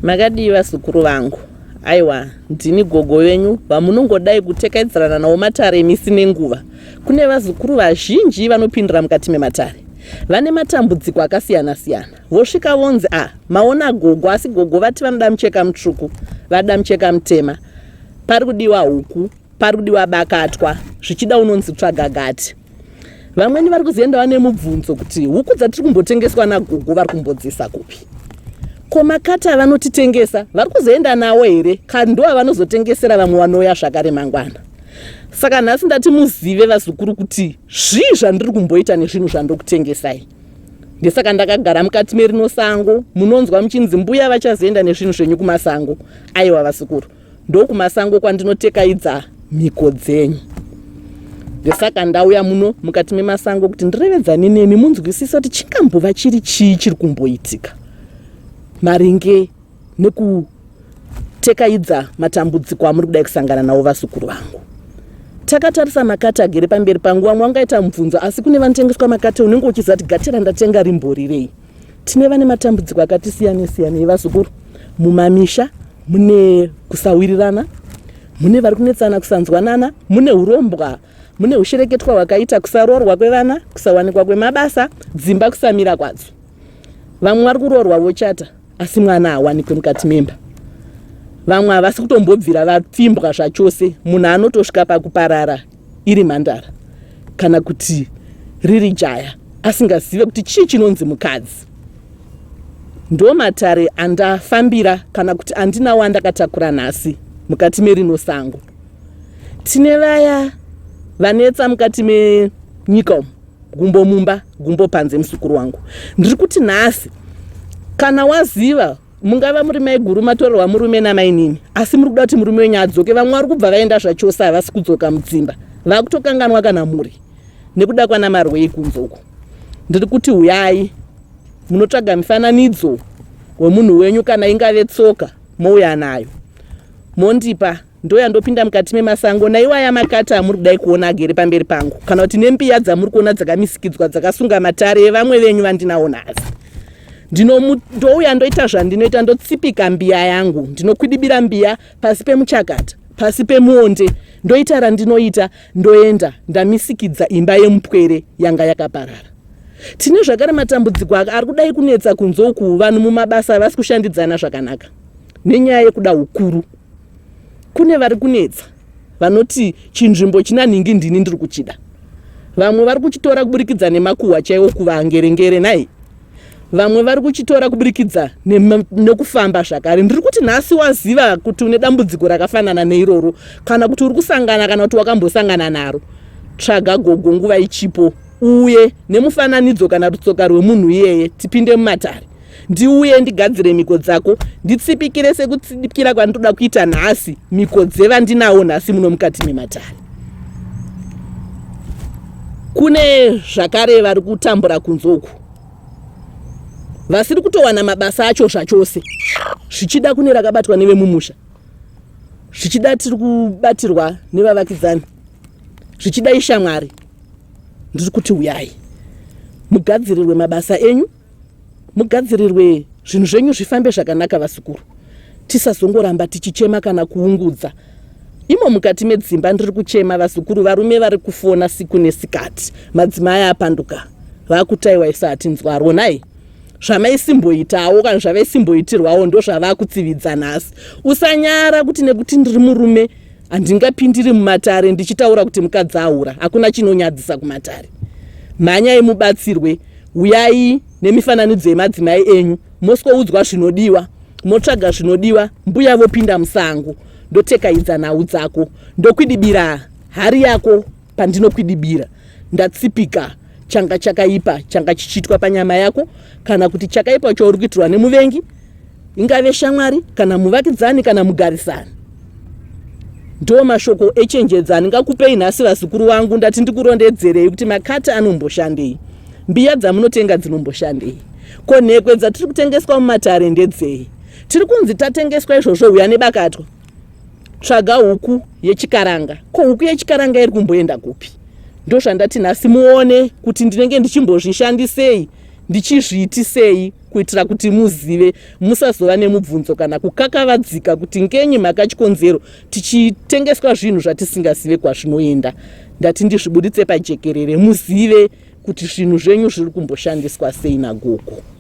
Makadii vazukuru vangu? Aiwa, ndini gogo venyu vamunongodai kutekaidzirana nawo matare misi nenguva. Kune vazukuru vazhinji vanopindira mukati mematare. Vane matambudziko akasiyana-siyana. Vosvika vonzi a, ah, maona gogo asi gogo vati vanoda mucheka mutsvuku, vada mucheka mutema. Pari kudiwa huku, pari kudiwa bakatwa, zvichida unonzi tsvaga gati. Vamweni vari kuzoenda vane mubvunzo kuti huku dzatiri kumbotengeswa nagogo vari kumbodzisa kupi? Ko makata avanotitengesa vari kuzoenda nawo here? Kana ndo avanozotengesera vamwe vanouya zvakare mangwana. Saka nhasi ndati muzive vazukuru kuti zvii zvandiri kumboita nezvinhu zvandokutengesai. Ndesaka ndakagara mukati merino sango, munonzwa muchinzi mbuya vachazoenda nezvinhu zvenyu kumasango. Aiwa vazukuru. Ndokumasango kwandinotekaidza mhiko dzenyu. Ndesaka ndauya muno mukati memasango kuti ndirevedzane nemi munzwisise kuti chingambova chiri chii chiri kumboitika maringe nekutekaidza matambudziko amuri kudai kusangana nawo vazukuru vangu. Takatarisa makate agere pamberi pangu, vamwe vangaita mubvunzo, asi kune vanotengeswa makate unenge uchiziva kuti gate randatenga rimborirei. Tine vane matambudziko akati siyane siyanei vazukuru mumamisha mune kusawirirana mune vari kunetsana kusanzwanana mune urombwa mune ushereketwa hwakaita kusaroorwa kwevana kusawanikwa kwemabasa dzimba kusamira kwadzo vamwe vari kuroorwa vochata asi mwana haawanikwe mukati memba vamwe havasi kutombobvira vapfimbwa zvachose munhu anotosvika pakuparara iri mhandara kana kuti riri jaya asingazive kuti chii chinonzi mukadzi ndo matare andafambira kana kuti andinawo andakatakura nhasi mukati merino sango tine vaya vanetsa mukati menyika umu gumbo mumba gumbo panze muzukuru wangu ndiri kuti nhasi kana waziva mungava muri maiguru matorerwa murume namainini asi muri kuda kuti murume wenyu adzoke vamwe vari kubva vaenda zvachose havasi kudzoka mudzimba vakutokanganwa kana muri nekuda kwana marwei kunze uko ndiri kuti huyai munotsvaga mifananidzo wemunhu wenyu kana ingave tsoka mouya nayo mondipa ndoya ndopinda mukati memasango naiwaya makata amuri kudai kuona agere pamberi pangu kana kuti nembiya dzamuri kuona dzakamisikidzwa dzakasunga matare evamwe venyu vandinawo nhasi ndouya ndoita zvandinoita ndotsipika mbiya yangu ndinokwidibira mbiya pasi pemuchakata pasi pemuonde ndoita randinoita ndoenda ndamisikidza imba yemupwere yanga yakaparara tine zvakare matambudziko ari kudai kunetsa kunze uku vanhu mumabasa havasi kushandidzana zvakanaka nenyaya yekuda ukuru Kune vari kunetsa vanoti chinzvimbo china nhingi ndini ndiri kuchida. Vamwe vari kuchitora kuburikidza nemakuhwa chaiwo kuvangerengere nhai. Vamwe vari kuchitora kuburikidza nekufamba zvakare. Ndiri kuti nhasi waziva kuti une dambudziko rakafanana neiroro kana kuti uri kusangana kana kuti wakambosangana naro. Tsvaga gogo nguva ichipo uye nemufananidzo kana rutsoka rwemunhu iyeye tipinde mumatare. Ndiuye ndigadzire mhiko dzako, nditsipikire sekutsipikira kwandinoda kuita nhasi mhiko dzevandinawo nhasi muno mukati mematare. Kune zvakare vari kutambura kunze uku vasiri kutowana mabasa acho zvachose, zvichida kune rakabatwa nevemumusha, zvichida tiri kubatirwa nevavakidzani, zvichida ishamwari. Ndiri kuti uyai mugadzirirwe mabasa enyu Mugadzirirwe zvinhu zvenyu zvifambe zvakanaka vazukuru. Tisazongoramba tichichema kana kuungudza. Imo mukati medzimba ndiri kuchema vazukuru varume vari kufona siku nesikati. Madzimai apanduka. Vakutaiwa isu hatinzwarwo nhai. Zvamaisimboitawo kana zvavaisimboitirwawo ndozvavakutsividza nhasi. Usanyara kuti nekuti ndiri murume handingapindiri mumatare ndichitaura kuti mukadzi ahura. Hakuna chinonyadzisa kumatare. Mhanyai mubatsirwe. Huyai nemifananidzo yemadzimai enyu moswoudzwa zvinodiwa motsvaga zvinodiwa mbuya vopinda musango ndotekaidza nhau dzako ndokwidibira hari yako pandinokwidibira ndatsipika changa chakaipa changa chichiitwa panyama yako kana kuti chakaipa chauri kuitirwa nemuvengi ingave shamwari kana muvakidzani kana mugarisani ndo mashoko echenjedzo andingakupei nhasi vazukuru vangu ndati ndikurondedzerei kuti makati anomboshandei mbiya dzamunotenga dzinomboshandei ko nhekwe dzatiri kutengeswa mumatare ndedzei tiri kunzi tatengeswa izvozvo huya nebakatwa tsvaga huku yechikaranga ko huku yechikaranga iri kumboenda kupi ndozvandati nhasi muone kuti ndinenge ndichimbozvishandisei Ndichizviitisei kuitira kuti muzive, musazova nemubvunzo kana kukakavadzika kuti ngenyi mhaka chikonzero tichitengeswa zvinhu zvatisingazive kwazvinoenda. Ndati ndizvibuditse pajekerere muzive kuti zvinhu zvenyu zviri kumboshandiswa sei nagogo.